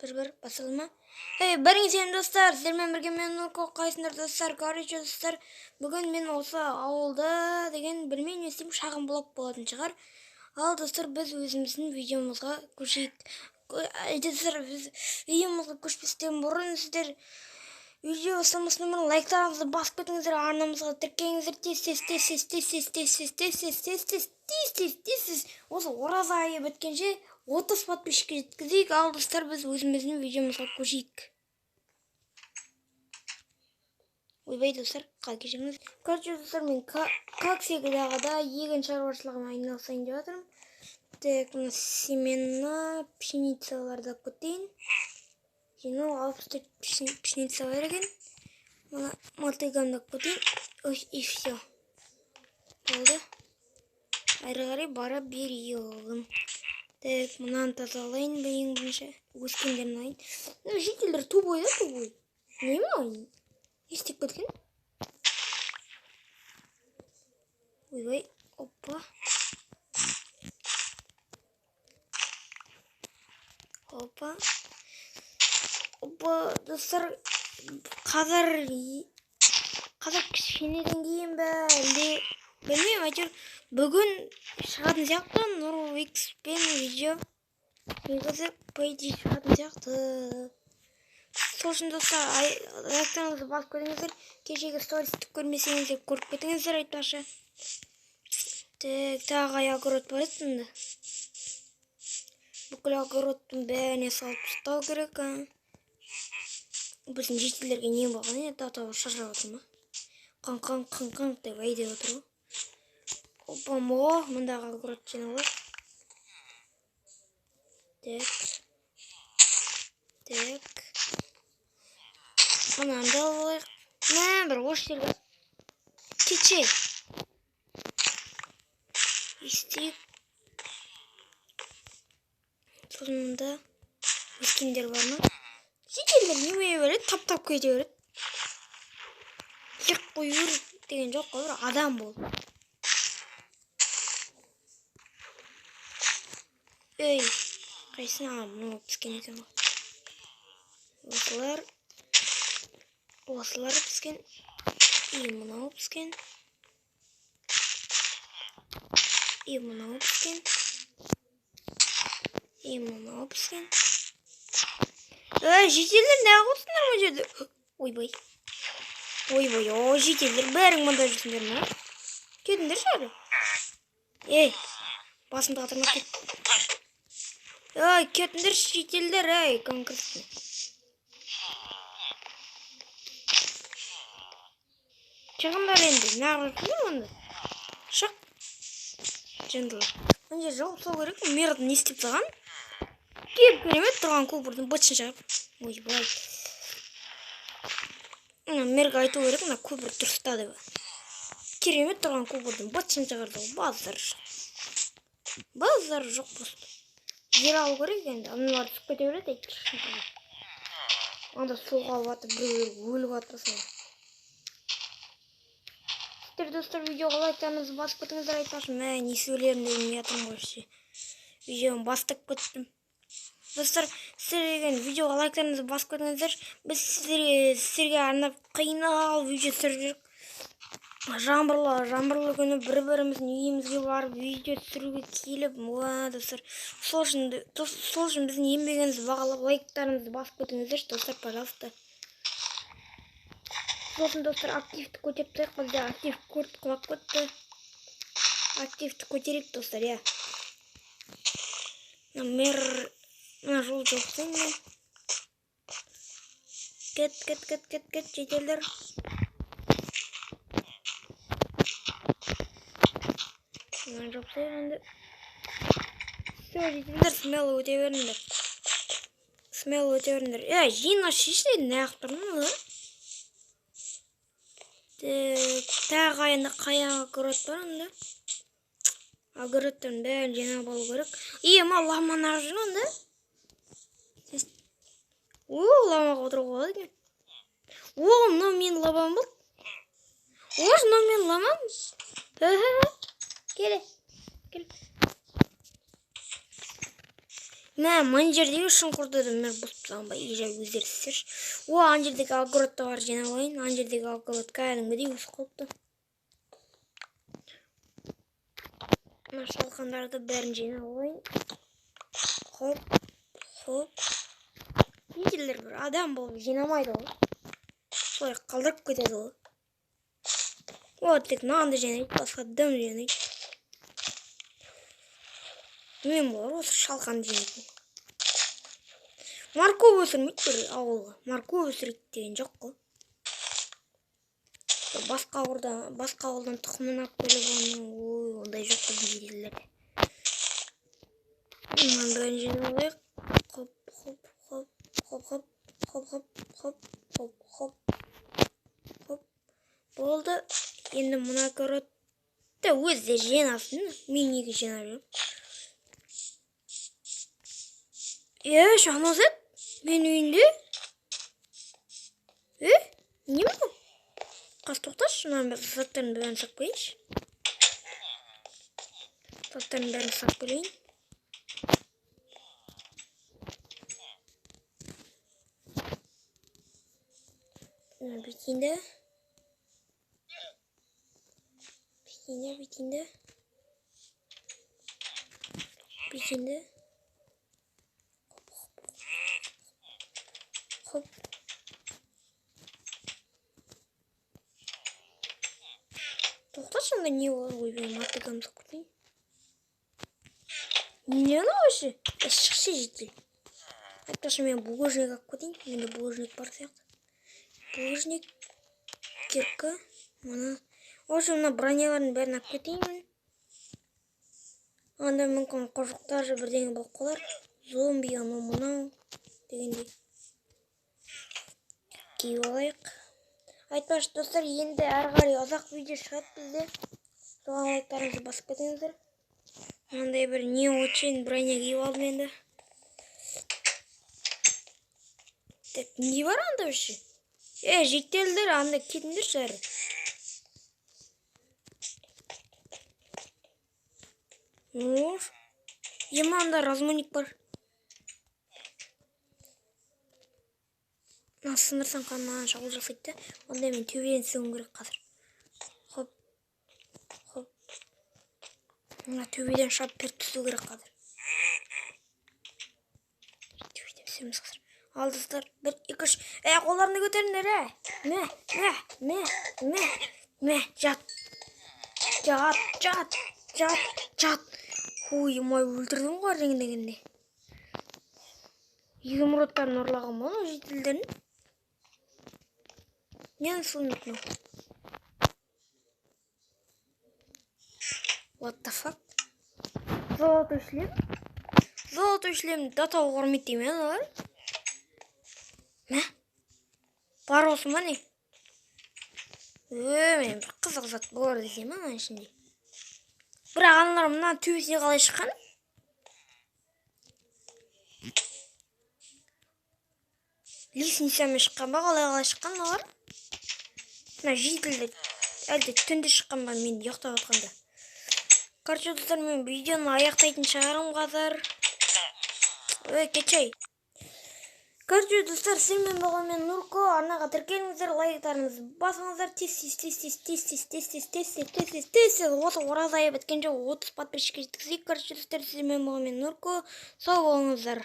Бір-бір басылды ма? Эй, бәріңе сәлем достар, сіздермен бірге мен Нұрко. Қайсыңдар достар? Короче достар, бүгін мен осы ауылда деген білмеймін не істеймін, шағын блог болатын шығар. Ал достар, біз өзіміздің видеомызға көшейік. Достар, біз видеомызға көшпестен бұрын сіздер видео бастамасынан бұрын лайктарыңызды басып кетіңіздер, арнамызға тіркеліңіздер. Тез тез тез тез тез тез тез тез тез тез тез тез тез тез тез тез осы ораза айы біткенше 30 подписчикке жеткізейік. Ал достар, біз өзіміздің видеомызға көшейік. Ойбай достар, қалай кешіріңіз. Короче достар, мен как всегда егін шаруашылығымен айналысайын деп жатырмын. Так, мына семена, пшеницаларды алып кетейін. Жинау 64 пшеница бар екен. Мына мотыгамды алып кетейін. Ой, и все. Болды. Әрі қарай бара берейін. Так, мынаны тазалайын ең бірінші. Өскендерін алайын. Ну, жительдер тупой да, тупой. Не мынау? Не істеп кеткен? Ойбай, опа. Опа. Опа, достар, қазір кішкенеден кейін бе, әлде білмеймін, әйтеуір бүгін шығатын сияқты Нұрикс пен видео. Негізі по идее шығатын сияқты. Сол үшін достар, лайктарыңызды басып кетіңіздер. Кешегі стористі көрмесеңіздер көріп кетіңіздер айтпақшы. Так, тағы қай огород бар еді сонда? Бүкіл огородтың бәріне салып тастау керек. Біздің жительдерге не болған еді? Тағы шаршап отыр ма? Қың-қың, қың-қың деп айдап отыр ғой. Опа, мо, мындағы огород жинап алайық. Так. Так. Мынаны да алып алайық. Мә, бір осы жерге. Кеше. Істейік. Сосын мында өскендер бар ма? Жительдер немене береді? Тап-тап кете береді. Жек қою бер деген жоқ қой, бір адам бол. Ей, қайсыны? А, мынау піскен екен ғой. Осылар. Осылар піскен. И мынау піскен. И мынау піскен. И мынау піскен. Ей, жительдер неғып отырсыңдар мына жерде? Ойбай. Ойбай, о, жительдер бәрің мында жүрсіңдер ма? Кетіңдерші әрі. Ей, басымды қатырмай кет. Ей, кетіңдерші жительдер, ей, конкретно. Шығыңдар енді, неғып жүрсіңдер мұнда? Шық. Жындылар. Мына жер жауып тастау керек, мэрді не істеп тастаған? Кеп керемет тұрған көпірдің бытшын шығарып. Ойбай. Мына мэрге айту керек, мына көпір дұрыста деп. Керемет тұрған көпірдің бытшын шығарды ғой, базар жоқ. Базар жоқ просто. Жер алу керек енді, аналар түсіп кете береді, әйтеуір. Анда суға батып, біреулер өліп жатыр сол. Сіздер достар видеоға лайктарыңызды басып кетіңіздер айтпақшы. Мә, не сөйлерімді білмей жатырмын ғой вообще. Видеоны бастап кеттім. Достар, сіздер деген видеоға лайктарыңызды басып кетіңіздер. Біз сіздерге арнап қиналып видео түсіріп жүрік. Жаңбырлы күні бір-біріміздің үйімізге барып видео түсіруге келіп, уа, достар, сол үшін біздің еңбегімізді бағалап лайктарыңызды басып кетіңіздерші, достар, пожалуйста. Сосын достар, активті көтеріп тастайық, бізде актив күрт құлап кетті. Активті көтерейік, достар, иә. Мына мэр, мына жол жоқ сен мен. Кет, кет, кет, кет, кет, жительдер. Мына жоқ сен енді. Все, жительдер, смело өте беріңдер. Смело өте беріңдер. Е, жина шешті, неғып тұрмын олар? Так, тағы енді қай огород бар онда? Огородтардың бәрін жинап алу керек. Е, мына лама неғып жүр онда? О, ламаға отыруға болады екен. О, мынау менің ламам болды. О, мынау менің ламам. Келе, кел. Мә, мына жердегі шұңқырды да мен бұзып тастаған ба, үй жай өздері істерші. О, ана жердегі огородты бар жинап алайын. Ана жердегі огород кәдімгідей өсіп қалыпты. Мына шалқандарды бәрін жинап алайын. Хоп, хоп. Жителдер бір адам болып жинамайды ғой. Солай қалдырып кетеді ғой. О, тек нанды жинайды, басқа дым жинайды. Мен болар осы шалқанды жинайтын. Морковь өсірмейді бір ауылға. Морковь өсірейік деген жоқ қой. Басқа ауылдан тұқымын алып келіп оны, ой, ондай жоқ біздің жителдерде. Мынаның бәрін жинап алайық. Хоп, хоп, хоп, хоп, хоп, хоп, хоп, хоп, хоп, хоп, хоп. Болды. Енді мына огородты өзі жинасын. Мен неге жинап жүрмін? Шахназат, мен үйінде. Не мынау? Қаз тоқташы, мынаның заттарын бәрін сап қояйыншы. Заттарын бәрін сап келейін. Мына бүйтейін де. Бүйтейін де, бүйтейін де. Бүйтейін де. Хоп. Тоқташы, анда не болады? Ойбай, мотыгамды салып кетейін. Не анау вообще? Шықшы, житель. Айтпақшы, мен булыжник алып кетейін. Менде булыжник бар сияқты. Булыжник, кирка, мына. В общем, мына бронялардың бәрін алып кетейін мен. Анда мүмкін қожықтар же бірдеңе болып қалар. Зомби, анау мынау дегендей. Киіп алайық. Айтпақшы, достар, енді әрі қарай ұзақ видео шығады бізде. Соған лайктарыңызды басып кетіңіздер. Мынандай бір не очень броня киіп алдым енді. Так, не бар анда вообще? Жителдер, анда кетіңдерші әрі. Нож. Ема, анда размоник бар. Мына сындырсаң қана шабуыл жасайды да. Онда мен төбеден түсуім керек қазір. Хоп. Хоп. Мына төбеден шап беріп түсу керек қазір. Төбеден түсеміз қазір. Ал достар, 1, 2, 3. Қолдарыңды көтеріңдер, ә. Мә, мә, мә, мә, мә, жат. Жат, жат, жат, жат. Ой, май, өлтірдім ғой әрең дегенде. Изумрудтарын ұрлаған ба анау жителдердің? Не суынып мынау? What the fuck? Золотой шлем? Золотой шлем до того құрмет деймін, аналар? Мә? Бар осы ма не? Мен бір қызық зат болар десем, ананың ішінде. Бірақ аналар мына төбесіне қалай шыққан? Лестницамен шыққан ба? Қалай шыққан олар? Мына жителдер әлде түнде шыққан ба, мен ұйықтап жатқанда? Короче, достар, мен видеоны аяқтайтын шығармын қазір. Ой, кетшей. Короче, достар, сіздермен болған мен Нурко. Арнаға тіркеліңіздер, лайктарыңызды басыңыздар. Тез, тез, тез, тез, тез, тез, тез, тез, тез, тез, тез, тез, тез, тез. Осы ораза айы біткенше 30 подписчикке жеткізейік. Короче, достар, сіздермен болған мен Нурко. Сау болыңыздар.